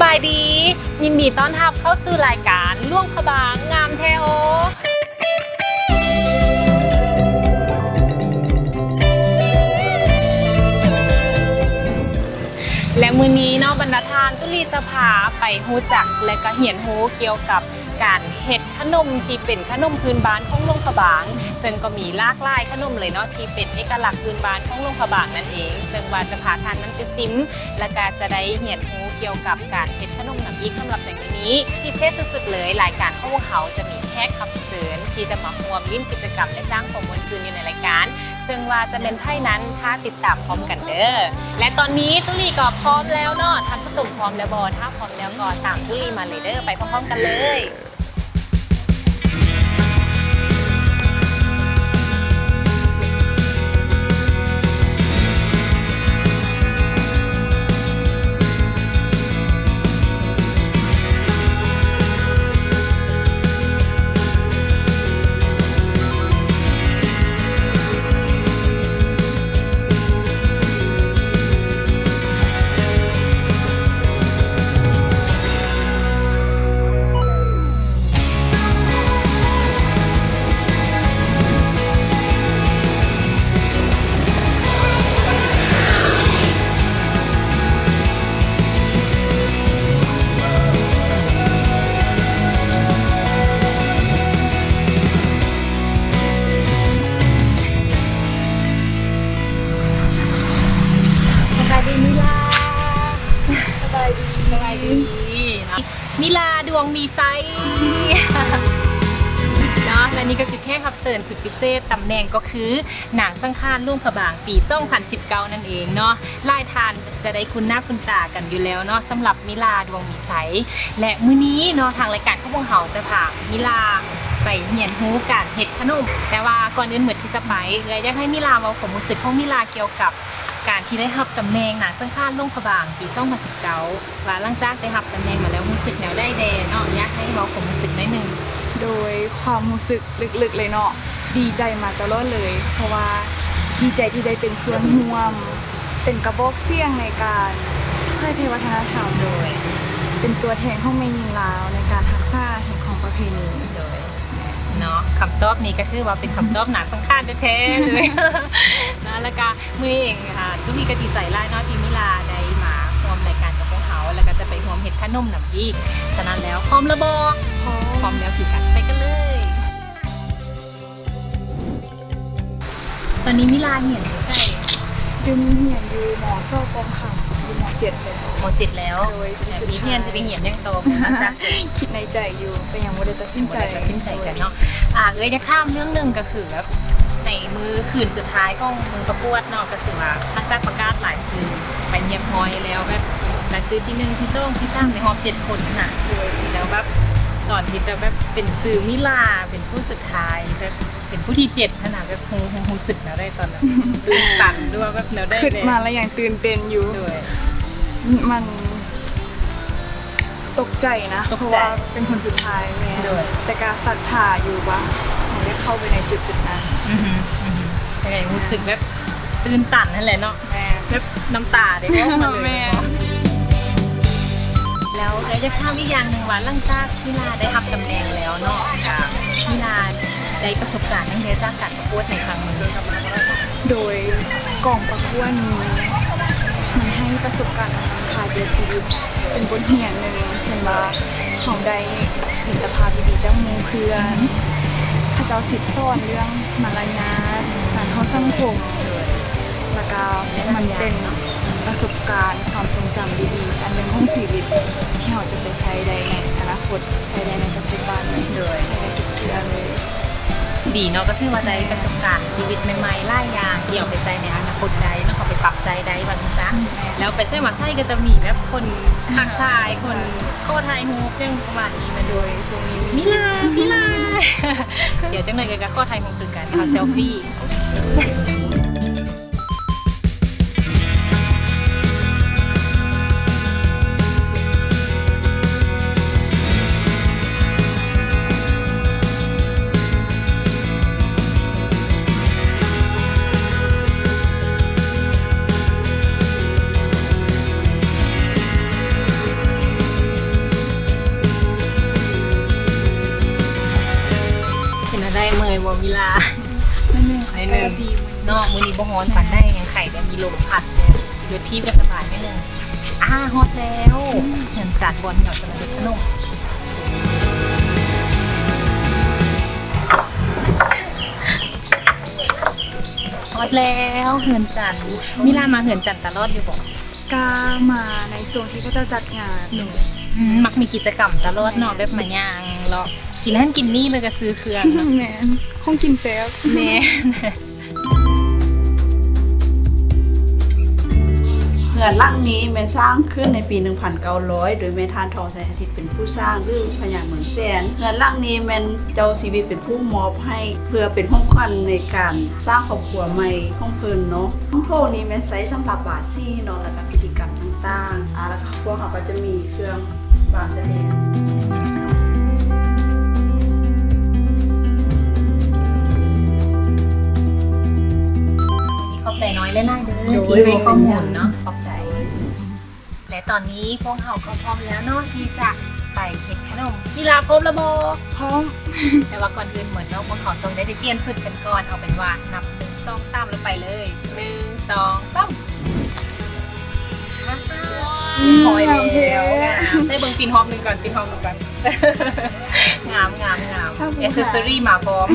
ບາຍດີ ຍິນດີຕ້ອນຮັບເຂົ້າສູ່ລາຍການຫຼວງພະບາງງາມແທ້ໂອ. ແລະ ມື້ນີ້ເນາະ ບັນດາທ່ານ ຕຸລີຈະພາໄປຮູ້ຈັກ ແລະ ກໍຮຽນຮູ້ກ່ຽວກັບການເຮັດຂະໜົມທີ່ເປັນຂະໜົມພື້ນບ້ານຂອງຫຼວງພະບາງ, ເຊິ່ງກໍມີຫຼາກຫຼາຍຂະໜົມເລີຍເນາະ ທີ່ເປັນເອກະລັກພື້ນບ້ານຂອງຫຼວງພະບາງນັ້ນເອງ, ເຊິ່ງວ່າຈະພາທ່ານນັ້ນໄປຊິມ ແລະ ກໍຈະໄດ້ຮຽນຮູ້ກ່ຽວກັບການເຮັດຂະໜົມນຳອີກ. ສຳລັບໃນມື້ນີ້ ພິເສດສຸດໆເລີຍ, ລາຍການຂອງພວກເຮົາຈະມີແຂກຮັບເຊີນທີ່ຈະມາຮ່ວມຫຼິ້ນກິດຈະກຳ ແລະ ສ້າງຄວາມມ່ວນຊື່ນຢູ່ໃນລາຍການ. ເຊິ່ງວ່າຈະແມ່ນໃຜນັ້ນ ຖ້າຕິດຕາມພ້ອມກັນເດີ້. ແລະ ຕອນນີ້ຕຸລີກໍພ້ອມແລ້ວເນາະ, ທ່ານຜູ້ຊົມພ້ອມແລ້ວບໍ່? ຖ້າພ້ອມແລ້ວກໍຕາມຕຸລີມາເລີຍເດີ້, ໄປພ້ອມໆກັນເລີຍ. ສະບາຍດີມິລາ. ສະບາຍດີ ສະບາຍດີເນາະ ມິລາດວງມີໄຊເນາະ. ແລະ ນີ້ກໍຄືແຂກຮັບເຊີນສຸດພິເສດ, ຕຳແໜ່ງກໍຄືນາງສັງຂານຫຼວງພະບາງປີສອງພັນສິບເກົ້ານັ້ນເອງເນາະ. ຫຼາຍທ່ານຈະໄດ້ຄຸ້ນໜ້າຄຸ້ນຕາກັນຢູ່ແລ້ວເນາະ ສຳລັບມິລາດວງມີໄຊ. ແລະ ມື້ນີ້ເນາະ ທາງລາຍການຂອງພວກເຮົາຈະພາມິລາໄປຮຽນຮູ້ການເຮັດຂະໜົມ. ແຕ່ວ່າກ່ອນອື່ນໝົດທີ່ຈະໄປ, ເອື້ອຍຢາກໃຫ້ມິລາເວົ້າຄວາມຮູ້ສຶກຂອງມິລາກ່ຽວກັບ ການທີ່ໄດ້ຮັບຕຳແໜ່ງນາງສັງຂານຫຼວງພະບາງປີສອງພັນສິບເກົ້າ ວ່າຫຼັງຈາກໄດ້ຮັບຕຳແໜ່ງມາແລ້ວຮູ້ສຶກແນວໃດແດ່ເນາະ? ຢາກໃຫ້ເວົ້າຄວາມຮູ້ສຶກໜ້ອຍໜຶ່ງ. ໂດຍຄວາມຮູ້ສຶກເລິກໆເລີຍເນາະ ດີໃຈມາຕະຫຼອດເລີຍ ເພາະວ່າດີໃຈທີ່ໄດ້ເປັນສ່ວນຮ່ວມ ເປັນກະບອກສຽງໃນການເຜີຍແຜ່ວັດທະນະທຳ ໂດຍເປັນຕົວແທນຂອງແມ່ຍິງລາວໃນການຮັກສາແຫ່ງຂອງປະເພນີ ໂດຍ ເນາະ ຄຳຕອບນີ້ກໍຖືວ່າເປັນຄຳຕອບໜ້າສັງຂານແທ້ໆເລີຍເນາະ. ແລ້ວກະມື້ນີ້ເອງ ອ່າ ຕຸລີກໍດີໃຈຫຼາຍເນາະ ທີ່ມິລາໄດ້ມາຮ່ວມລາຍການກັບພວກເຮົາ ແລ້ວກໍຈະໄປຮ່ວມເຮັດຂະໜົມນຳອີກ. ສະນັ້ນແລ້ວ ພ້ອມແລ້ວບໍ່? ພ້ອມ ພ້ອມແລ້ວຄືກັນ ໄປກັນເລີຍ. ຕອນນີ້ມິລາຮຽນຢູ່ໃສ? ດຽວນີ້ຮຽນຢູ່ ມ.ສ ປ້ອມຄຳ ຢູ່ ມ.ເຈັດ ແລ້ວ ມ.ເຈັດ ແລ້ວ ໂດຍ ມີແຜນຊິໄປຮຽນຫຍັງຕໍ່ບໍ່? ຄິດໃນໃຈຢູ່ ແຕ່ຍັງບໍ່ໄດ້ຕັດສິນໃຈ ຍັງບໍ່ໄດ້ຕັດສິນໃຈກັນເນາະ. ອ່າ ເອື້ອຍຢາກຖາມເລື່ອງໜຶ່ງ ກໍຄືແບບໃນມື້ຄືນສຸດທ້າຍຂອງມື້ປະກວດເນາະ ກໍຄືວ່າຫຼັງຈາກປະກາດລາຍຊື່ໄປຮຽບຮ້ອຍແລ້ວ ແບບລາຍຊື່ທີໜຶ່ງ ທີສອງ ທີສາມ ໃນຮອບເຈັດຄົນຫັ້ນນະ ໂດຍ ແລ້ວແບບຕອນທີ່ຈະແບບເປັນຊື່ມິລາເປັນຜູ້ສຸດທ້າຍ ແບບ ເປັນຜູ້ທີເຈັດຫັ້ນນະ ແບບຮູ້ ຮູ້ ຮູ້ສຶກແນວໃດຕອນນັ້ນ? ຕື່ນຕັນ ຫຼືວ່າແບບແນວໃດແດ່? ຄິດມາແລ້ວຍັງຕື່ນເຕັ້ນຢູ່ ໂດຍ ມັນຕົກໃຈນະ ຕົກໃຈ ເພາະວ່າເປັນຄົນສຸດທ້າຍ ແມ່ນ ໂດຍ ແຕ່ກໍສັດທາຢູ່ວ່າຢາກເຂົ້າໄປໃນຈຸດໆນັ້ນ. ອືຮຶ ອືຮຶ ເປັນໃດ ຮູ້ສຶກແບບຕື່ນຕັນຫັ້ນແຫຼະເນາະ? ແມ່ນ ແບບນ້ຳຕາໄດ້ອອກມາເລີຍ ແມ່ນ ແລ້ວ ແລ້ວຢາກຖາມອີກຢ່າງໜຶ່ງວ່າ ຫຼັງຈາກ ມິລາໄດ້ຮັບຕຳແໜ່ງແລ້ວເນາະ ກະມິລາໄດ້ປະສົບການຫຍັງແດ່ຈາກການປະກວດໃນຄັ້ງນີ້? ໂດຍກອງປະກວດນີ້ ມັນໃຫ້ປະສົບການນຳພາໃນຊີວິດ ເປັນບົດຮຽນໜຶ່ງ ເຊັ່ນວ່າເຮົາໄດ້ມິດຕະພາບດີໆຈາກໝູ່ເພື່ອນ ເຂົາເຈົ້າສິດສອນເລື່ອງມາລະຍາດ ການເຂົ້າສັງຄົມ ແລ້ວກະມັນເປັນປະສົບການ ຄວາມຊົງຈຳດີໆອັນໜຶ່ງຂອງຊີວິດ ທີ່ເຮົາຈະໄປໃຊ້ໄດ້ໃນອະນາຄົດ ໃຊ້ໄດ້ໃນປັດຈຸບັນ ໂດຍ ໃຊ້ໄດ້ທຸກເທື່ອເລີຍ. ດີເນາະ ກໍຖືວ່າໄດ້ປະສົບການຊີວິດໃໝ່ໆຫຼາຍຢ່າງ ທີ່ເອົາໄປໃຊ້ໃນອະນາຄົດໄດ້ເນາະ ເອົາໄປປັບໃຊ້ໄດ້ວ່າຊັ້ນຊະ. ແລ້ວໄປໃສມາໃສກໍຈະມີແບບຄົນທັກທາຍ ຄົນຂໍຖ່າຍຮູບຫຍັງປະມານນີ້ແມ່ນ ໂດຍ ຊ່ວງນີ້ມີ ມິລາ ມິລາ ດຽວຈັກໜ່ອຍກໍຂໍຖ່າຍຮູບຄືກັນ ເອົາເຊລຟີ. ແ ເວລາ ໜ້ອຍໜຶ່ງ ໜ້ອຍໜຶ່ງ ອາກາດດີ ເນາະ ມື້ນີ້ບໍ່ຮ້ອນປານໃດ ຍັງໄຄແດ່ ມີລົມພັດ ຂີ່ລົດຖີບກໍສະບາຍໜ້ອຍໜຶ່ງ. ອ່າ ຮອດແລ້ວ ເຮືອນຈັນ ບ່ອນທີ່ເຮົາຈະມາເຮັດຂະໜົມ. ຮອດແລ້ວເຮືອນຈັນ. ມິລາມາເຮືອນຈັນຕະຫຼອດຢູ່ບໍ່? ກະມາໃນຊ່ວງທີ່ເຂົາເຈົ້າຈັດງານ. ອືມ ມັກມີກິດຈະກຳຕະຫຼອດເນາະ ແມ່ນ ແບບມາຍ່າງເລາະ ກິນຫັ້ນກິນນີ້ ແລ້ວກະຊື້ເຄື່ອງເນາະ. ແມ່ນ ຂອງກິນແຊບ. ແມ່ນ. ເຮືອນຫຼັງນີ້ແມ່ນສ້າງຂຶ້ນໃນປີໜຶ່ງພັນເກົ້າຮ້ອຍ ໂດຍແມ່ທ່ານ ທອງໄຊ ສິດ ເປັນຜູ້ສ້າງ ຫຼື ພະຍາເມືອງແສນ. ເຮືອນຫຼັງນີ້ແມ່ນເຈົ້າຊີວິດເປັນຜູ້ມອບໃຫ້ ເພື່ອເປັນຂອງຂວັນໃນການສ້າງຄອບຄົວໃໝ່ຂອງເພິ່ນເນາະ. ຫ້ອງໂຖງນີ້ແມ່ນໃຊ້ສຳລັບບາດສີເນາະ ແລ້ວກະພິທີກຳຕ່າງໆ. ອ່າ ແລ້ວກະພວກເຮົາກໍຈະມີເຄື່ອງ ບານສະແດງ. ຂອບໃຈນ້ອຍຫຼາຍໆເດີ ໂດຍ ທີ່ໃຫ້ຂໍ້ມູນເນາະ. ຂອບໃຈ. ແລະ ຕອນນີ້ພວກເຮົາກໍພ້ອມແລ້ວເນາະ ທີ່ຈະໄປເຮັດຂະໜົມ. ມີລາພ້ອມແລ້ວບໍ່? ພ້ອມ. ແຕ່ວ່າກ່ອນອື່ນໝົດເນາະ ພວກເຮົາຕ້ອງໄດ້ ໄດ້ປ່ຽນຊຸດກັນກ່ອນ. ເອົາເປັນວ່ານັບ ໜຶ່ງ ສອງ ສາມ ແລ້ວໄປເລີຍ. ໜຶ່ງ ສອງ ສາມ. ຮຽບຮ້ອຍແລ້ວ. ງາມແທ້. ງາມ. ໃສ່ເບິ່ງ ປິ່ນຮອບໜຶ່ງກ່ອນ ປິ່ນຮອບໜຶ່ງກ່ອນ. ງາມ ງາມ ງາມ. ແອັກເຊັສຊໍຣີມາພ້ອມ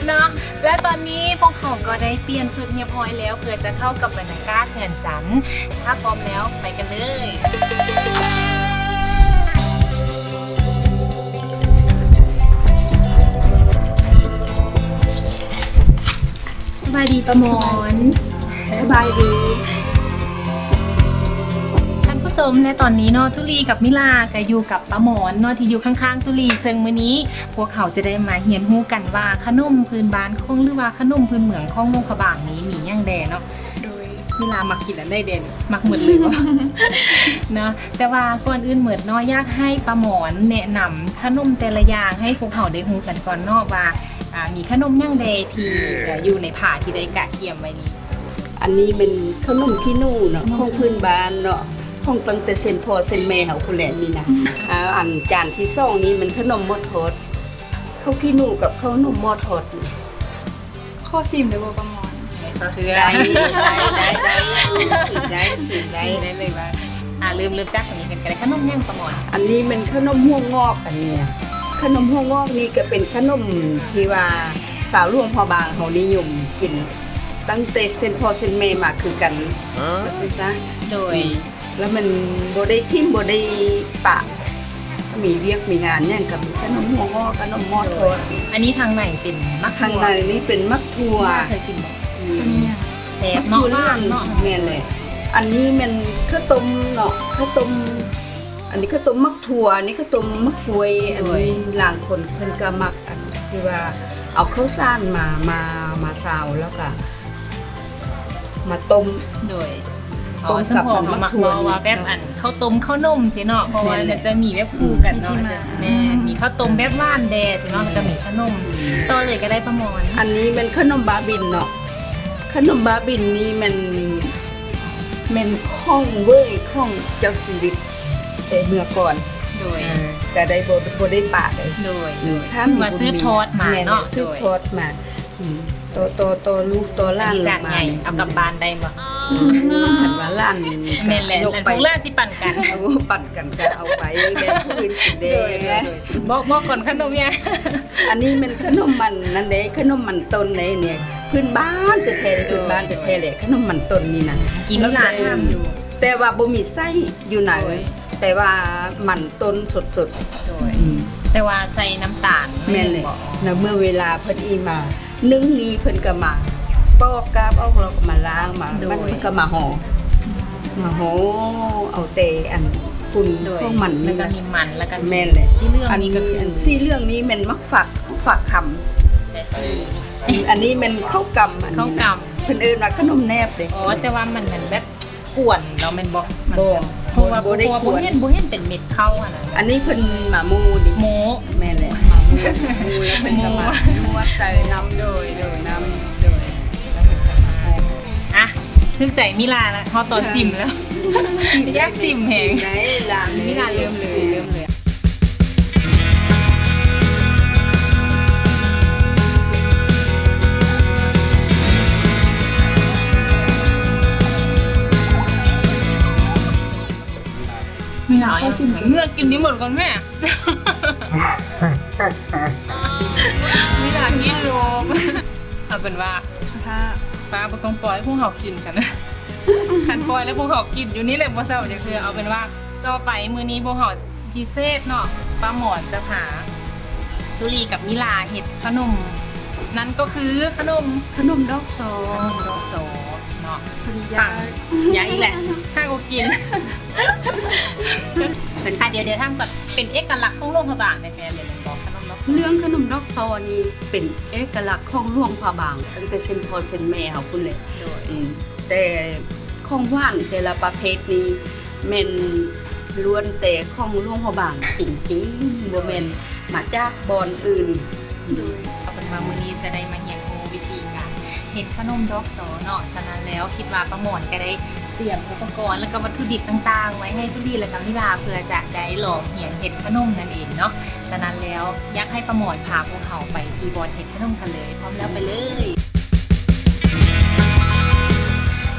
ເນາະ. ແລະ ຕອນນີ້ພວກເຮົາກໍໄດ້ປ່ຽນຊຸດຮຽບຮ້ອຍແລ້ວ ເພື່ອຈະເຂົ້າກັບບັນຍາກາດເຮືອນຈັນ. ຖ້າພ້ອມແລ້ວ ໄປກັນເລີຍ. ສະບາຍດີປ້າໝອນ. ສະບາຍດີ ທ່ານຜູ້ຊົມ. ແລະ ຕອນນີ້ເນາະ ຕຸລີກັບມິລາກໍຢູ່ກັບປ້າໝອນເນາະ ທີ່ຢູ່ຂ້າງໆຕຸລີ. ເຊິ່ງມື້ນີ້ພວກເຮົາຈະໄດ້ມາຮຽນຮູ້ກັນວ່າ ຂະໜົມພື້ນບ້ານຂອງ ຫຼືວ່າຂະໜົມພື້ນເມືອງຂອງຫຼວງພະບາງນີ້ມີຫຍັງແດ່ເນາະ. ໂດຍ ມິລາມັກກິນອັນໃດແດ່? ມັກໝົດເລີຍເນາະ. ແຕ່ວ່າກ່ອນອື່ນໝົດເນາະ ຢາກໃຫ້ປ້າໝອນແນະນຳຂະໜົມແຕ່ລະຢ່າງໃຫ້ພວກເຮົາໄດ້ຮູ້ກັນກ່ອນເນາະ ວ່າ ອ່າ ມີຂະໜົມຫຍັງແດ່ທີ່ ເອີ ຢູ່ໃນຜ້າທີ່ໄດ້ກະກຽມໄວ້ນີ້? ອັນນີ້ແມ່ນຂະໜົມຂີ້ໜູເນາະ ຂອງພື້ນບ້ານເນາະ ຂອງຕັ້ງແຕ່ເຊັ່ນພໍ່ເຊັ່ນແມ່ເຮົາພຸ້ນແຫຼະນີ້ນະ. ອ່າ ອັນຈານທີສອງນີ້ແມ່ນຂະໜົມໝໍ້ທອດ ເຂົ້າຂີ້ໜູກັບເຂົ້າໜົມໝໍ້ທອດ. ຂໍຊີມໄດ້ບໍ່ປ້າໝອນ? ໄດ້ ໄດ້ ໄດ້ ຊີມໄດ້ ຊີມໄດ້ ຊີມໄດ້ເລີຍວ່າ ອ່າ ເລີ່ມ ເລີ່ມຈາກອັນນີ້ກັນກໍໄດ້. ຂະໜົມຫຍັງປ້າໝອນ? ອັນນີ້ແມ່ນຂະໜົມຫົວງອກ. ອັນນີ້ ຂະໜົມຫົວງອກນີ້ກໍເປັນຂະໜົມທີ່ວ່າຊາວຫຼວງພະບາງເຮົານິຍົມກິນ ຕັ້ງແຕ່ເຊັ່ນພໍ່ເຊັ່ນແມ່ມາຄືກັນ ວ່າຊັ້ນຊະ. ໂດຍ ອືມ ແລ້ວມັນບໍ່ໄດ້ຖິ້ມ ບໍ່ໄດ້ປະ ມີວຽກມີງານຫຍັງກໍມີຂະໜົມຫົວງອກ ຂະໜົມໝໍ້ທອດ. ອັນນີ້ທາງໃນເປັນໝາກຖົ່ວ ທາງໃນນີ້ເປັນໝາກຖົ່ວ. ເຄີຍກິນບໍ່? ອືມ ແຊບເນາະ ໝາກຖົ່ວເຫຼືອງ ຫວານເນາະ. ແມ່ນແຫຼະ. ອັນນີ້ແມ່ນເຂົ້າຕົ້ມເນາະ ເຂົ້າຕົ້ມ ອັນນີ້ເຂົ້າຕົ້ມໝາກຖົ່ວ ອັນນີ້ເຂົ້າຕົ້ມໝາກກ້ວຍ. ໂດຍ ອັນນີ້ລາງຄົນເພິ່ນກໍມັກ ອັນທີ່ວ່າເອົາເຂົ້າສານມາ ມາ ມາຊາວ ແລ້ວກໍ ມາຕົ້ມ. ໂດຍ ອໍ ສົມພໍເຮົາມັກເວົ້າວ່າແບບອັນເຂົ້າຕົ້ມເຂົ້າໜົມຊີ້ເນາະ ເພາະວ່າມັນຈະມີແບບຄູ່ກັນເນາະ. ແມ່ນ ມີເຂົ້າຕົ້ມແບບຫວານແດ່ຊີ້ເນາະ ແລ້ວກໍມີຂະໜົມ. ຕໍ່ເລີຍກໍໄດ້ປ້າໝອນ. ອັນນີ້ແມ່ນຂະໜົມບ້າບິນເນາະ ຂະໜົມບ້າບິນນີ້ແມ່ນ ແມ່ນຂອງເວີຍຂອງເຈົ້າຊີວິດແຕ່ເມື່ອກ່ອນ. ໂດຍ ເອີ ກໍໄດ້ບໍ່ ບໍ່ໄດ້ປະເລີຍ. ໂດຍ ອືມ ຖືວ່າສືບທອດມາເນາະ. ແມ່ນແຫຼະ ສືບທອດມາ. ອືມ ຕໍ່ ຕໍ່ ຕໍ່ລູກຕໍ່ຫຼານລົງມານີ້ ເອົາກັບບ້ານໄດ້ບໍ່? ຄັນວ່າຫຼານ ແມ່ນແຫຼະ ຍກໄປ ຫຼານຜູ້ຫຼ້າຊິປັນກັນ. ໂອ້ ປັນກັນກໍເອົາໄປແບ່ງຜູ້ອື່ນກິນແດ່. ໂດຍ ໂດຍ ໂດຍ ບອກ ບອກກ່ອນຂະໜົມຫຍັງ? ອັນນີ້ແມ່ນຂະໜົມມັນນັ້ນເດ້ ຂະໜົມມັນຕົ້ນເດ້ນີ້ ພື້ນບ້ານແທ້ໆ ໂດຍ ພື້ນບ້ານແທ້ໆແຫຼະ ຂະໜົມມັນຕົ້ນນີ້ນະ. ກິນຫຼາຍຫ້າມຢູ່ ແຕ່ວ່າບໍ່ມີໄສ້ຢູ່ໃນ. ໂດຍ ແຕ່ວ່າມັນຕົ້ນສົດໆ. ໂດຍ ອືມ ແຕ່ວ່າໃສ່ນ້ຳຕານໜ້ອຍໜຶ່ງ. ແມ່ນແຫຼະ ແລ້ວເມື່ອເວລາເພິ່ນອີ່ມາ ໜຶ່ງນີ້ເພິ່ນກໍມາປອກກາບອອກ ແລ້ວກໍມາລ້າງ ມາ ໂດຍ ມັນກໍມາຫໍ່ ມາຫໍ່ເອົາແຕ່ອັນຝຸ່ນ ໂດຍ ຂອງມັນ ແລ້ວກໍມີມັນ ແລ້ວກໍ ແມ່ນແຫຼະ ສີເຫຼືອງນີ້ກໍຄື ອັນສີເຫຼືອງນີ້ແມ່ນໝາກຝັກ ໝາກຝັກຄຳ. ແຕ່ສີ ອັນ ອັນນີ້ແມ່ນເຂົ້າກຳ ອັນນີ້ນະ ເຂົ້າກຳ ເພິ່ນເອີ້ນວ່າຂະໜົມແໜບເດ້. ອໍ ແຕ່ວ່າມັນ ມັນແບບ ກວນເນາະ ແມ່ນບໍ່? ບໍ່ ເພາະວ່າ ບໍ່ ບໍ່ໄດ້ກວນ ບໍ່ເຫັນ ບໍ່ເຫັນເປັນເມັດເຂົ້າຫັ້ນນະ. ອັນນີ້ເພິ່ນມາໝູ່ນີ້ ໝູ່ ແມ່ນແຫຼະ ມາໝູ່ ໝູ່ແລ້ວເພິ່ນກໍມາ ໝູ່ ນວດໃສ່ນ້ຳ. ໂດຍ ໂດຍ ນ້ຳ ໂດຍ ແລ້ວເພິ່ນກໍມາຫໍ່. ອ່ະ ຖືກໃຈມິລາລະ ຮອດຕອນ ເອີ ຊີມແລ້ວ ຊີມ ຢາກຊີມແຮງ. ຊີມໄດ້ ຫຼານເລີຍ ມິລາເລີ່ມເລີຍ ເລີ່ມເລີຍ. ມີຫຼາຍ ເມື່ອກິນນີ້ໝົດກ່ອນແມ່ ມີຫຼາຍກິນໂລ ເອົາເປັນວ່າ ຖ້າປ້າບໍ່ຕ້ອງປ່ອຍພວກເຮົາກິນກັນ ຄັນປ່ອຍແລ້ວພວກເຮົາກິນຢູ່ນີ້ແຫຼະ ບໍ່ເຊົາຈັກເທື່ອ. ເອົາເປັນວ່າຕໍ່ໄປມື້ນີ້ພວກເຮົາພິເສດເນາະ ປ້າໝອນຈະພາຕຸລີກັບມິລາເຮັດຂະໜົມ ນັ້ນກໍຄືຂະໜົມ ຂະໜົມດອກຊໍ ຂະໜົມດອກຊໍເນາະ. ຍາກ ຍາກອີກແຫຼະ ຫາກໍກິນ ເປັນ ອ່ະ ດຽວ ດຽວຖາມກ່ອນ ເປັນເອກະລັກຂອງຫຼວງພະບາງແທ້ໆເລີຍແມ່ນບໍ່ ຂະໜົມດອກຊໍ? ເລື່ອງຂະໜົມດອກຊໍນີ້ເປັນເອກະລັກຂອງຫຼວງພະບາງ ຕັ້ງແຕ່ເຊັ່ນພໍ່ເຊັ່ນແມ່ເຮົາພຸ້ນແຫຼະ. ໂດຍ ອືມ ແຕ່ຂອງຫວານແຕ່ລະປະເພດນີ້ແມ່ນລ້ວນແຕ່ຂອງຫຼວງພະບາງຈິງໆ ບໍ່ແມ່ນມາຈາກບ່ອນອື່ນ. ໂດຍ ເອົາເປັນວ່າມື້ນີ້ຈະໄດ້ມາຮຽນຮູ້ວິທີການເຮັດຂະໜົມດອກຊໍເນາະ. ສະນັ້ນແລ້ວຄິດວ່າປ້າໝອນກໍໄດ້ຕຽມອຸປະກອນ ແລ້ວກໍວັດຖຸດິບຕ່າງໆໄວ້ໃຫ້ຕຸລີ ແລ້ວກໍມິລາ ເພື່ອຈະໄດ້ລອງຮຽນເຮັດຂະໜົມນັ້ນເອງເນາະ. ສະນັ້ນແລ້ວຢາກໃຫ້ປ້າໝອນພາພວກເຮົາໄປທີ່ບ່ອນເຮັດຂະໜົມກັນເລີຍ. ພ້ອມແລ້ວໄປເລີຍ.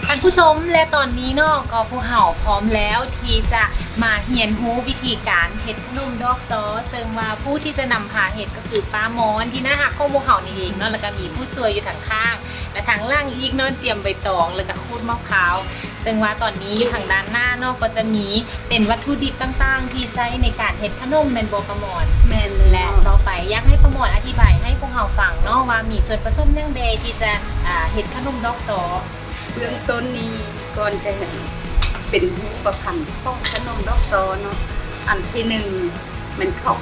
ທ່ານຜູ້ຊົມ ແລະ ຕອນນີ້ເນາະ ກໍພວກເຮົາພ້ອມແລ້ວທີ່ຈະມາຮຽນຮູ້ວິທີການເຮັດຂະໜົມດອກຊໍ ເຊິ່ງວ່າຜູ້ທີ່ຈະນຳພາເຮັດກໍຄືປ້າມອນທີ່ໜ້າຮັກຂອງພວກເຮົານີ້ເອງເນາະ ແລ້ວກໍມີຜູ້ຊ່ວຍຢູ່ທາງຂ້າງ ແລະ ທາງຫຼັງອີກເນາະ ຕຽມໃບຕອງ ແລ້ວກໍຂູດໝາກພ້າວ ເຊິ່ງວ່າຕອນນີ້ຢູ່ທາງດ້ານໜ້າເນາະ ກໍຈະມີເປັນວັດຖຸດິບຕ່າງໆທີ່ໃຊ້ໃນການເຮັດຂະໜົມ ແມ່ນບໍ່ປ້າມອນ? ແມ່ນເລີຍ ແລະ ຕໍ່ໄປຢາກໃຫ້ປ້າມອນອະທິບາຍໃຫ້ພວກເຮົາຟັງເນາະ ວ່າມີສ່ວນປະສົມຫຍັງແດ່ທີ່ຈະ ອ່າ ເຮັດຂະໜົມດອກຊໍ. ເບື້ອງຕົ້ນນີ້ ກ່ອນຈະເຮັດເປັນຮູບປະພັນຂອງຂະໜົມດອກຊໍເນາະ ອັນທີໜຶ່ງແມ່ນເຂົ້າ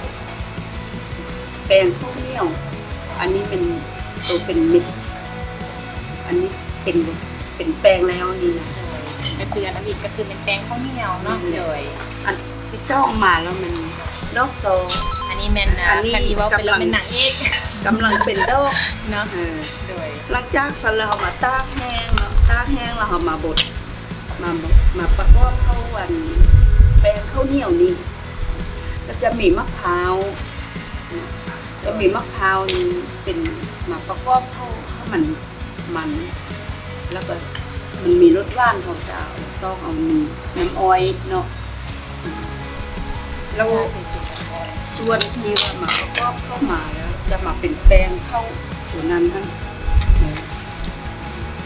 ແປ້ງເຂົ້າໜຽວ ອັນນີ້ເປັນໂຕເປັນເມັດ ອັນນີ້ເປັນ ເປັນແປ້ງແລ້ວນີ້ນະ ກໍຄືອັນທຳອິດກໍຄືເປັນແປ້ງເຂົ້າໜຽວເນາະ. ໂດຍ ອັນທີສອງມາແລ້ວແມ່ນດອກຊໍ ອັນນີ້ແມ່ນ ອັນນີ້ ຄັນທີ່ເວົ້າໄປແລ້ວແມ່ນນາງເອກ ກຳລັງເປັນດອກເນາະ. ເອີ ໂດຍ ຫຼັງຈາກຊັ້ນແລ້ວເຮົາມາຕາກແຫ້ງເນາະ ຕາກແຫ້ງແລ້ວເຮົາມາບົດ ມາ ມາປະກອບເຂົ້າອັນແປ້ງເຂົ້າໜຽວນີ້ ກໍຈະມີໝາກພ້າວ ຈະມີໝາກພ້າວນີ້ເປັນ ມາປະກອບເຂົ້າໃຫ້ມັນ ມັນ ແລ້ວກໍມັນມີລົດຫວານ ເຮົາຈະເອົາ ຕອກເອົານ້ຳອ້ອຍເນາະ ແລ້ວສ່ວນທີ່ວ່າມາປະກອບເຂົ້າມາແລ້ວ ຈະມາເປັນແປ້ງເຂົ້າໂຕນັ້ນຫັ້ນ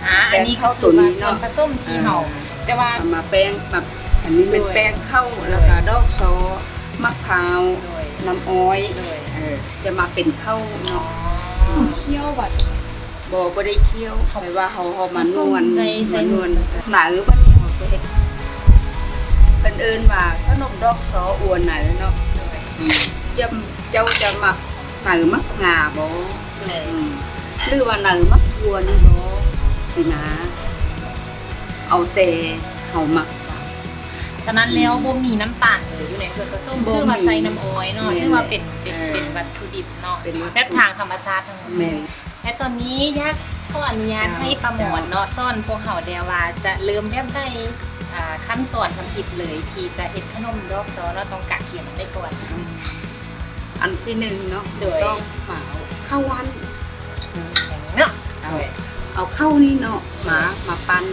ອ່າ ອັນນີ້ກໍຄືວ່າສ່ວນປະສົມທີ່ເຮົາ ແຕ່ວ່າເອົາມາແປ້ງ ແບບ ອັນນີ້ແມ່ນແປ້ງເຂົ້າ ແລ້ວກໍດອກຊໍ ໝາກພ້າວ ນ້ຳອ້ອຍ ເອີ ຈະມາເປັນເຂົ້າເນາະ. ເຂົ້າຂ້ຽວບັດ ບໍ່ ບໍ່ໄດ້ຂ້ຽວ ແຕ່ວ່າເຮົາ ເຮົາມານວນ ມານວນ ໜາຍບັດນີ້ເຮົາຈະເຮັດ ເພິ່ນເອີ້ນວ່າຂະໜົມດອກຊໍອົວໃນເນາະ. ເຈົ້າ ເຈົ້າຈະມັກໃນໝາກງາບໍ່? ອືມ ຫຼືວ່າໃນໝາກຖົ່ວນີ້ບໍ່? ຊີ້ນະ ເອົາແຕ່ເຮົາມັກ. ສະນັ້ນແລ້ວ ອືມ ບໍ່ມີນ້ຳຕານເລີຍຢູ່ໃນສ່ວນປະສົມ ບໍ່ມີ ຖືວ່າໃສ່ນ້ຳອ້ອຍເນາະ ແມ່ນ ຖືວ່າເປັນ ເປັນ ເອີ ເປັນວັດຖຸດິບເນາະ ເປັນວັດຖຸ ແບບທາງທຳມະຊາດທັງໝົດ. ແມ່ນ ແລະ ຕອນນີ້ຢາກຂໍອະນຸຍາດໃຫ້ປ້າໝອນເນາະ ເຈົ້າ ສອນພວກເຮົາແດ່ວ່າຈະເລີ່ມແບບໃດ ອ່າ ຂັ້ນຕອນທຳອິດເລີຍທີ່ຈະເຮັດຂະໜົມດອກຊໍເນາະ ຕ້ອງກະກຽມໄດ້ກ່ອນ. ອືມ ອັນທີໜຶ່ງເນາະ ໂດຍ ຕ້ອງມາເອົາເຂົ້າອັນ ອືມ ຢ່າງນີ້ເນາະ ເອົາ ໂດຍ ເອົາເຂົ້ານີ້ເນາະ ມາ ມາປັ້ນ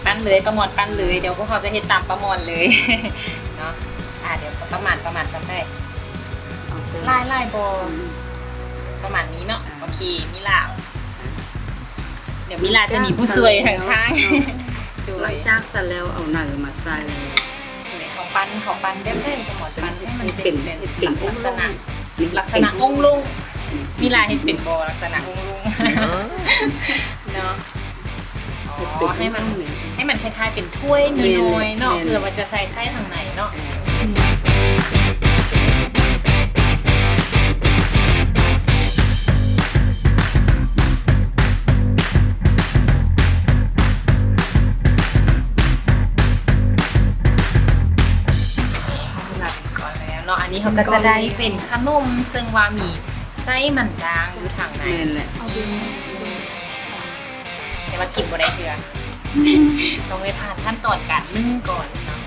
ປັ້ນເລີຍ ປ້າມອນປັ້ນເລີຍ ດຽວພວກເຮົາຈະເຮັດຕາມປ້າມອນເລີຍເນາະ. ອ່າ ດຽວປະມານ ປະມານສ່ຳໃດ? ເອົາແຕ່ ຫຼາຍ ຫຼາຍບໍ່? ອືມ ປະມານນີ້ເນາະ ອ່າ ໂອເຄ ມີລາວ ດຽວມີລາຈະມີຜູ້ຊ່ວຍທາງຂ້າງ ໂດຍ ຫຼັງຈາກຊັ້ນແລ້ວເອົາໃນມາໃສ່ ເຮົາປັ້ນ ເຮົາປັ້ນແບບໃດ ປ້າມອນ ປັ້ນໃຫ້ມັນເປັນ ເປັນ ເປັນ ເປັນລັກສະນະ ລັກສະນະອົງລົງ ອືມ ມີລາເຮັດເປັນບໍ່ ລັກສະນະອົງລົງ ເນາະ. ອໍ ໃຫ້ມັນ ໃຫ້ມັນຄ້າຍໆເປັນຖ້ວຍນ້ອຍໆເນາະ ແມ່ນ ເພື່ອວ່າຈະໃສ່ ໃສ່ທາງໃນເນາະ. ເອີ ເນາະ ອັນນີ້ເຮົາກໍຈະໄດ້ເປັນຂະໜົມ ເຊິ່ງວ່າມີໄສ້ມັນດາງຢູ່ທາງໃນ. ແມ່ນແຫຼະ ອືມ ແຕ່ວ່າກິນບໍ່ໄດ້ເທື່ອ ອືມ ຕ້ອງໄດ້ຜ່ານຂັ້ນຕອນການໜຶ້ງກ່ອນເນາະ.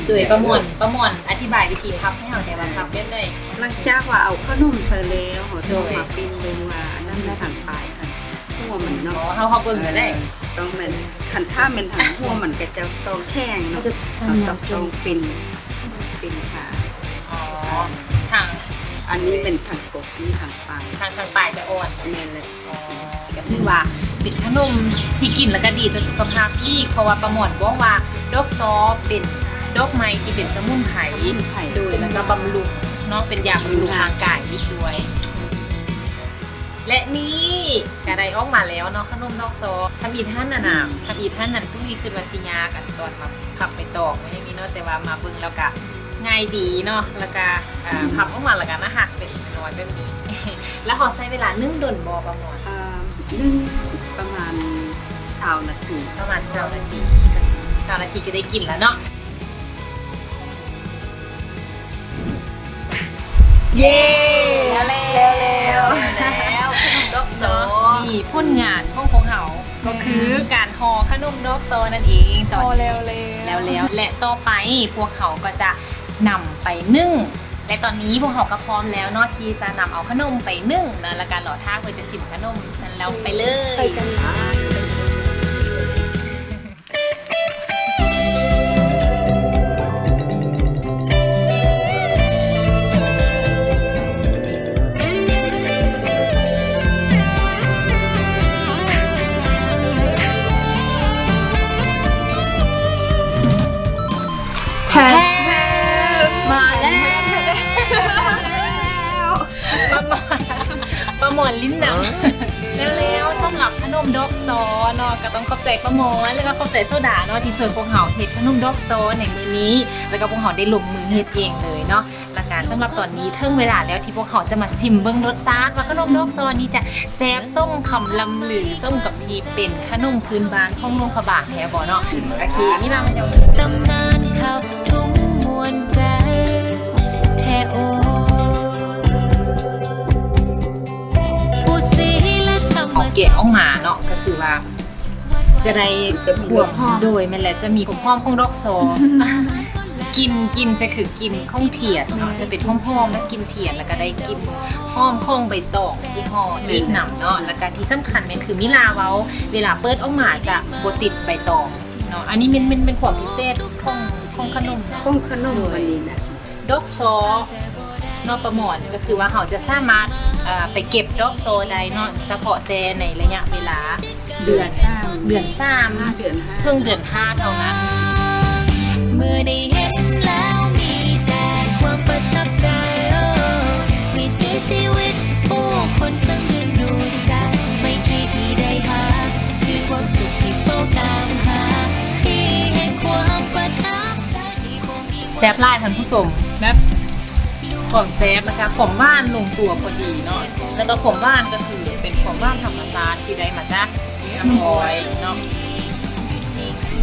ໂດຍ ປ້າມອນ ປ້າມອນອະທິບາຍວິທີພັບໃຫ້ເຮົາແດ່ວ່າ ອ່າ ພັບແບບໃດ? ຫຼັງຈາກວ່າເອົາຂະໜົມໃສ່ແລ້ວ ເຮົາຕ້ອງ ໂດຍ ມາປິ່ນເບິ່ງວ່າອັນນັ້ນ ອືມ ທາງປາຍ ອັນຫົວມັນເນາະ. ອໍ ເຮົາ ເຮົາເບິ່ງກໍໄດ້. ເອີ ຕ້ອງແມ່ນ ຄັນຖ້າແມ່ນທາງຫົວມັນກໍຈະຕ້ອງແຂງເນາະ ຕ້ອງເປັນ ເປັນທາງ ອໍ ທາງ ອັນນີ້ແມ່ນທາງກົກ ນີ້ທາງປາຍ ທາງ ທາງປາຍຈະອ່ອນ ແມ່ນແຫຼະ ອໍ ກໍຖືວ່າເປັນຂະໜົມທີ່ກິນແລ້ວກໍດີຕໍ່ສຸຂະພາບອີກ ເພາະວ່າປ້າໝອນບອກວ່າດອກຊໍເປັນດອກໄມ້ທີ່ເປັນສະໝຸນໄພ ສະໝຸນໄພ ໂດຍ ແລ້ວກໍບຳລຸງເນາະ ເປັນຢາບຳລຸງຮ່າງກາຍອີກດ້ວຍ ແລະ ນີ້ ກະໄດ້ອອກມາແລ້ວເນາະ ຂະໜົມດອກຊໍ ທຳອິດຫັ້ນນະ ທຳອິດຫັ້ນນັ້ນ ຕຸ້ຍຄິດວ່າຊິຍາກ ອັນຕອນມາພັບໃບຕອງ ແນວນີ້ເນາະ ແຕ່ວ່າມາເບິ່ງແລ້ວກະງ່າຍດີເນາະ ແລ້ວກະ ອາ ພັບອອກມາແລ້ວກະໜ້າຮັກ ເປັນນ້ອຍແບບນີ້ ແລ້ວເຮົາໃຊ້ເວລາໜຶ້ງດົນບໍ່ ປ້າໝອນ? ອາ ໜຶ້ງປະມານຊາວນາທີ ປະມານຊາວນາທີ ຊາວນາທີກໍໄດ້ກິນແລ້ວເນາະ. ເຢ້ ແລ້ວ ແລ້ວ ແລ້ວ ແລ້ວ ຂະໜົມດອກຊໍ ນີ້ຜົນງານຂອງພວກເຮົາ ກໍຄືການຫໍ່ຂະໜົມດອກຊໍນັ້ນເອງ ຕອນນີ້ ແລ້ວ ແລ້ວ ແລ້ວ ແລະ ຕໍ່ໄປພວກເຮົາກໍຈະນຳໄປໜຶ້ງ ແລະ ຕອນນີ້ພວກເຮົາກໍພ້ອມແລ້ວເນາະ ທີ່ຈະນຳເອົາຂະໜົມໄປໜຶ້ງນະ ແລ້ວກໍລໍຖ້າເພິ່ນຈະຊິມຂະໜົມນັ້ນແລ້ວ ໄປເລີຍ ໄປກັນ. ແພ ແພ ມາແລ້ວ ປ້າໝອນ ປ້າໝອນຫຼິ້ນນຳ ແລ້ວ ແລ້ວ ສຳລັບຂະໜົມດອກຊໍເນາະ ກໍຕ້ອງຂອບໃຈປ້າໝອນ ແລ້ວກໍຂອບໃຈໂຊດາເນາະ ທີ່ຊ່ວຍພວກເຮົາເຮັດຂະໜົມດອກຊໍໃນມື້ນີ້ ແລ້ວກໍພວກເຮົາໄດ້ລົງມືເຮັດເອງເລີຍເນາະ ແລ້ວກໍສຳລັບຕອນນີ້ເຖິງເວລາແລ້ວທີ່ພວກເຮົາຈະມາຊິມເບິ່ງລົດຊາດວ່າຂະໜົມດອກຊໍນີ້ຈະແຊບສົມຄຳລ່ຳລື ສົມກັບທີ່ເປັນຂະໜົມພື້ນບ້ານຂອງຫຼວງພະບາງແທ້ບໍ່ເນາະ ໂອເຄ ມີລາມາຍອມ ຕຳນານຂັບທຸ່ມມ່ວນໃຈແທ້ໂອ ຜູ້ສີລະທຳມະຊາດ ເອົາແກະອອກມາເນາະ ກໍຄືວ່າຈະໄດ້ຄວາມຫອມ ໂດຍ ແມ່ນແຫຼະ ຈະມີຄວາມຫອມຂອງດອກຊໍ ກິ່ນ ກິ່ນຈະຄືກິ່ນຂອງທຽນເນາະ ຈະເປັນຫອມໆ ແລ້ວກິ່ນທຽນ ແລ້ວກໍໄດ້ກິ່ນຫອມຂອງໃບຕອງທີ່ຫໍ່ອີກນຳເນາະ ແລ້ວກໍທີ່ສຳຄັນແມ່ນຄືມີລາເວົ້າ ເວລາເປີດອອກມາຈະບໍ່ຕິດໃບຕອງເນາະ ອັນນີ້ແມ່ນ ແມ່ນ ແມ່ນຄວາມພິເສດຂອງ ຂອງຂະໜົມເນາະ ຂອງຂະໜົມ ໂດຍ ອັນນີ້ນະ ດອກຊໍເນາະ ປ້າໝອນ ກໍຄືວ່າເຮົາຈະສາມາດ ເອີ ໄປເກັບດອກຊໍໄດ້ເນາະ ສະເພາະແຕ່ໃນໄລຍະເວລາເດືອນ ເດືອນສາມ ເດືອນຫ້າ ເຖິງເດືອນຫ້າເທົ່ານັ້ນ. ເມື່ອໄດ້ເຫັນແລ້ວມີແຕ່ຄວາມປະທັບໃຈ ວິຖີຊີວິດຜູ້ຄົນຊ່າງດຶງດູດໃຈ ໄມຕີທີ່ໄດ້ຮັບ ຄືຄວາມສຸກທີ່ເຝົ້າຕາມຫາ ທີ່ແຫ່ງຄວາມປະທັບໃຈທີ່ບໍ່ມີ ແຊບຫຼາຍທ່ານຜູ້ຊົມ ແບບຄວາມແຊບ ແລ້ວກະຄວາມຫວານລົງຕົວພໍດີເນາະ ແລ້ວກໍຄວາມຫວານກໍຄືເປັນຄວາມຫວານທຳມະຊາດທີ່ໄດ້ມາຈາກນ້ຳອ້ອຍເນາະ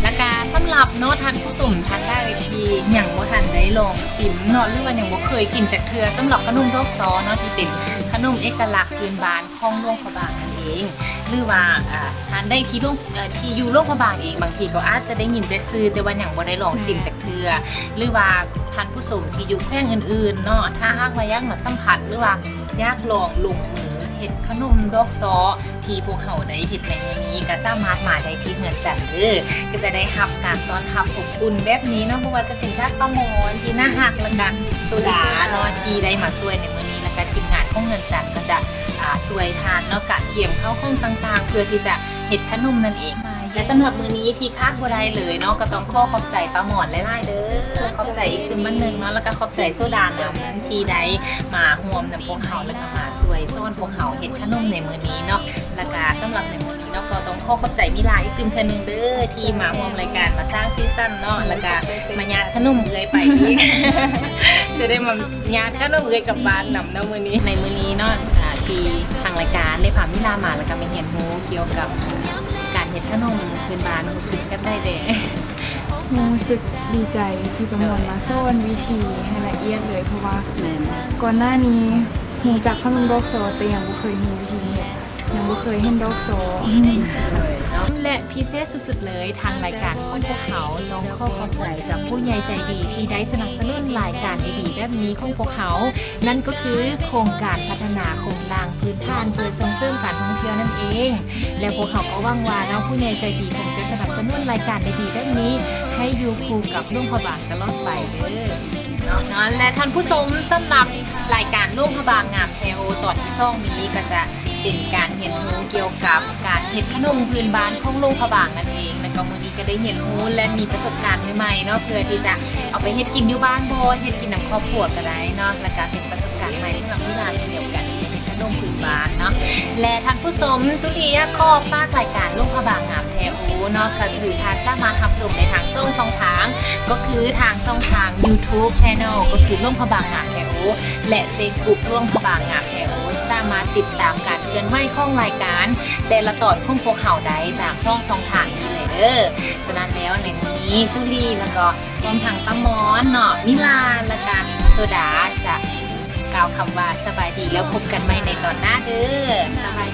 ແລ້ວກະສຳລັບເນາະ ທ່ານຜູ້ຊົມທ່ານໃດທີ່ຍັງບໍ່ທັນໄດ້ລອງຊິມເນາະ ຫຼືວ່າຍັງບໍ່ເຄີຍກິນຈັກເທື່ອ ສຳລັບຂະໜົມດອກຊໍເນາະ ທີ່ເປັນຂະໜົມເອກະລັກພື້ນບ້ານ ຂອງຫຼວງພະບາງນັ້ນເອງ ຫຼືວ່າ ອາ ທ່ານໃດທີ່ຫຼວງ ເອີ ທີ່ຢູ່ຫຼວງພະບາງເອງ ບາງທີກໍອາດຈະໄດ້ຍິນແຕ່ຊື່ ແຕ່ວ່າຍັງບໍ່ໄດ້ລອງຊິມ ແມ່ນ ຈັກເທື່ອ ຫຼືວ່າທ່ານຜູ້ຊົມທີ່ຢູ່ແຂວງອື່ນໆເນາະ ຖ້າຫາກວ່າຢາກມາສຳຜັດ ຫຼືວ່າຢາກລອງລົງມືເຮັດຂະໜົມດອກຊໍທີ່ພວກເຮົາໄດ້ເຮັດໃນມື້ນີ້ ກໍສາມາດມາໄດ້ທີ່ເຮືອນຈັນເດີ ກໍຈະໄດ້ຮັບການຕ້ອນຮັບອົບອຸ່ນແບບນີ້ເນາະ ບໍ່ວ່າຈະເປັນຈາກປ້າໝອນທີ່ໜ້າຮັກ ແລ້ວກະໂຊດາເນາະ ທີ່ໄດ້ມາຊ່ວຍໃນມື້ນີ້ ແລ້ວກະທີມງານຂອງເຮືອນຈັນກໍຈະ ອາ ຊ່ວຍທ່ານເນາະ ກະກຽມເຂົ້າຂອງຕ່າງໆ ເພື່ອທີ່ຈະເຮັດຂະໜົມນັ້ນເອງ ແລະ ສຳລັບມື້ນີ້ທີ່ຂາດບໍ່ໄດ້ເລີຍເນາະ ກໍຕ້ອງຂໍຂອບໃຈປ້າໝອນຫຼາຍໆເດີ ຂອບໃຈອີກຄືນບັດໜຶ່ງເນາະ ແລ້ວກໍຂອບໃຈໂຊດານຳທີ່ໄດ້ມາຮ່ວມນຳພວກເຮົາ ແລ້ວກໍມາຊ່ວຍສອນພວກເຮົາເຮັດຂະໜົມໃນມື້ນີ້ເນາະ ແລ້ວກໍສຳລັບໃນມື້ນີ້ເນາະ ກໍຕ້ອງຂໍຂອບໃຈມິລາອີກຕື່ມເທື່ອໜຶ່ງເດີ ທີ່ມາຮ່ວມລາຍການ ມາສ້າງສີສັນເນາະ ແລ້ວກໍມາຍາດຂະໜົມເອື້ອຍໄປອີກ ຈະໄດ້ມາ ຍາດຂະໜົມເອື້ອຍກັບບ້ານນຳເນາະມື້ນີ້ ໃນມື້ນີ້ເນາະ ອາ ທີ່ທາງລາຍການໄດ້ພາມິລາມາ ແລ້ວກໍໄດ້ຮຽນຮູ້ກ່ຽວກັບການເຮັດຂະໜົມພື້ນບ້ານ ຮູ້ສຶກແບບໃດແດ່? ຮູ້ສຶກດີໃຈທີ່ປ້າໝອນມາສອນວິທີໃຫ້ລະອຽດເລີຍ ເພາະວ່າ ແມ່ນ ກ່ອນໜ້ານີ້ຮູ້ຈັກຂະໜົມດອກຊໍ ແຕ່ຍັງບໍ່ເຄີຍຮູ້ວິທີເຮັດ ຍັງບໍ່ເຄີຍເຫັນດອກຊໍ ແລະ ພິເສດສຸດໆເລີຍ ທາງລາຍການຂອງພວກເຮົາຕ້ອງຂໍຂອບໃຈກັບຜູ້ໃຫຍ່ໃຈດີທີ່ໄດ້ສະໜັບສະໜູນລາຍການດີໆແບບນີ້ຂອງພວກເຮົາ ນັ້ນກໍຄືໂຄງການພັດທະນາໂຄງລ່າງພື້ນຖານເພື່ອສົ່ງເສີມການທ່ອງທ່ຽວນັ້ນເອ ງ ແລະ ພວກເຮົາກໍຫວັງວ່າເນາະ ຜູ້ໃຫຍ່ໃຈດີຄົງຈະສະໜັບສະໜູນລາຍການດີໆແບບນີ້ ໃຫ້ຢູ່ຄູ່ກັບຫຼວງພະບາງຕະຫຼອດໄປເດີເນາະ. ແລະ ທ່ານຜູ້ຊົມ ສຳລັບລາຍການຫຼວງພະບາງງາມແທ້ໂອ ຕອນທີສອງນີ້ ກໍຈະເປັນການຮຽນຮູ້ກ່ຽວກັບການເຮັດຂະໜົມພື້ນບ້ານຂອງຫຼວງພະບາງນັ້ນເອງ ແລ້ວກໍມື້ນີ້ກໍໄດ້ຮຽນຮູ້ ແລະ ມີປະສົບການໃໝ່ໆເນາະ ເພື່ອທີ່ຈະເອົາໄປເຮັດກິນຢູ່ບ້ານບໍ ເຮັດກິນນຳຄອບຄົວກໍໄດ້ເນາະ ແລ້ວກໍເປັນປະສົບການໃໝ່ສຳລັບວິລາເຊັ່ນດຽວກັນ ເຮັດຂະໜົມພື້ນບ້ານເນາະ. ແລະ ທ່ານຜູ້ຊົມ ຕຸລີຢາກຂໍຝາກລາຍການຫຼວງພະບາງງາມແທ້ໂອເນາະ ກໍຄືທ່ານສາມາດຮັບຊົມໄດ້ທາງສອງຊ່ອງທາງ ກໍຄືທາງຊ່ອງທາງ YouTube Channel ກໍຄືຫຼວງພະບາງງາມແທ້ໂອ ແລະ Facebook ຫຼວງພະບາງງາມແທ້ໂອ ສາມາດຕິດຕາມການເຄື່ອນໄຫວຂອງລາຍການແຕ່ລະຕອນຂອງພວກເຮົາໄດ້ຕາມສອງຊ່ອງທາງນີ້ເລີຍເດີ. ສະນັ້ນແລ້ວໃນມື້ນີ້ ຕຸລີ ແລ້ວກໍ ຮວມທັງປ້າມອນເນາະ ມິລາ ແລ້ວກະໂຊດາ ຈະກ່າວຄຳວ່າສະບາຍດີ ແລ້ວພົບກັນໃໝ່ໃນຕອນໜ້າເດີ. ສະບາຍ